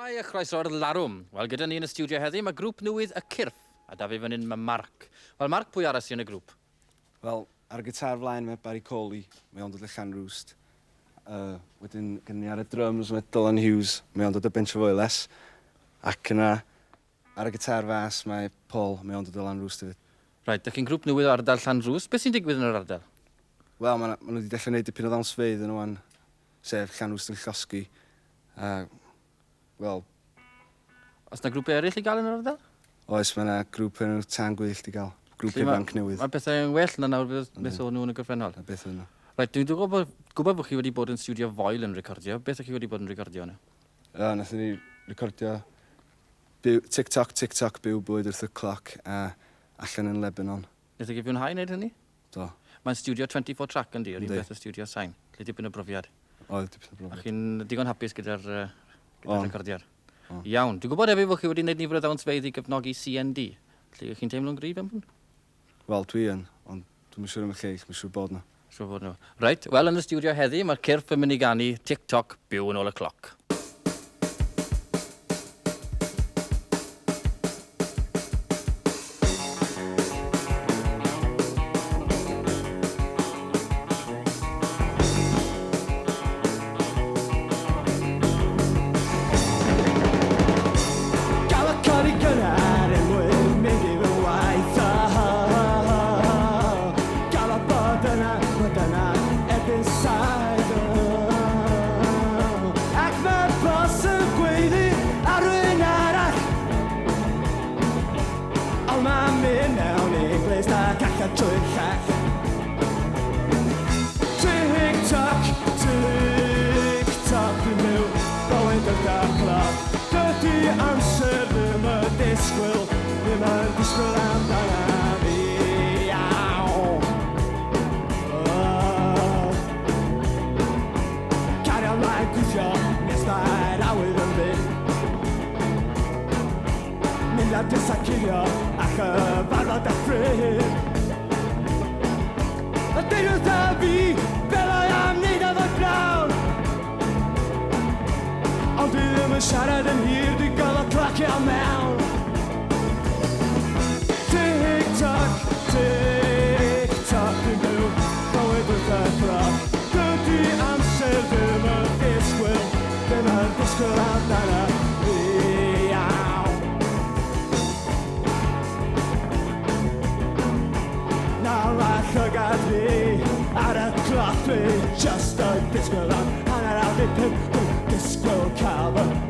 Shwmae a chroeso i'r larwm. Wel, gyda ni yn y stiwdio heddi mae grŵp newydd Y Cyrff, a 'da fi fan hyn mae Mark. Wel, Mark, pwy arall sy yn y grŵp? Wel, ar y gitar flaen mae Barry Coley, mae o'n dod o Llanrwst. Wedyn, gynnon ni ar y drums mae Dylan Hughes, mae o'n dod o Pentrefoelas. Ac yna, ar y gitar fas mae Paul, mae o'n dod o Lanrwst hefyd. Reit, dych chi'n grŵp newydd o ardal Llanrwst. Beth sy'n digwydd yn yr ardal? Wel, ma' 'na, ma' nhw wedi dechrau gwneud dipyn o ddawnsfeydd yn ŵan, sef Llanrwst yn llosgi. A, wel... Oes 'na grwpiau eraill i gael yn yr ardal? Oes, mae 'na grŵp enw Tân Gwyllt i gael. Grŵp ifanc newydd. Mae pethau yn well na nawr beth o'n nhw yn y gorffennol. Na beth o'n nhw. Reit, dwi'n gwybod, gwybod bod chi wedi bod yn stiwdio Foel yn recordio. Beth ych chi wedi bod yn recordio yna? O, nathon ni recordio byw, Tick Tock, Tick Tock, Byw Bwyd Wrth y Cloc a Allan yn Lebanon. Wnaethoch chi fwynhau wneud hynny? Do. Mae'n stiwdio 24 track yndi? Yr un Yndi. peth â stiwdio sain. Felly dipyn o brofiad. Oedd, dipyn o brofiad. A chi'n digon hapus gyda'r gyda O'n. recordiad? O'n. Iawn. Dwi'n gwybod hefyd fod chi wedi gwneud nifer o ddawnsfeydd i gefnogi CND. Felly chi'n teimlo'n gryf am hwn? Wel, dwi yn, ond dwi'm yn siŵr am y lleill, mae'n siŵr bod nhw. Siŵr bod nhw. Reit, wel yn y stiwdio heddi, mae'r cyrff yn mynd i ganu Tick Tock Byw yn ôl y cloc. Gael y codi cynnar er mwyn mynd i fy waith. Oh, gael o bod yna, bod yna erbyn 7. Oh, ac mae'r bos yn gweiddi ar rhywun arall. Ond mae'n mynd mewn i glust ac allan trwy'r llall. Tick tock, tick tock, dwi'n byw bywyd wrth y cloc. Dydy amser ddim yn disgwyl, ddim yn disgwyl amdana fi. Iaw. Oh. Cario mlaen gweithio nes mae'r awyr yn fynd. Mynd ar drws a cuddio a chyfarfod â ffrind. A deud wrtha fi be mae am wneud efo'r pnawn. Ond dwi ddim yn siarad yn hir, dwi'n gorfod clocio mewn. Tick tock, tick tock, dwi'n byw bywyd wrth y cloc. Dydy amser ddim yn disgwyl, ddim yn disgwyl amdana fi. Iawn. Nawr mae llygad fi ar y cloc, dwi just yn disgwyl am 4:30, dwi'n disgwyl cael fy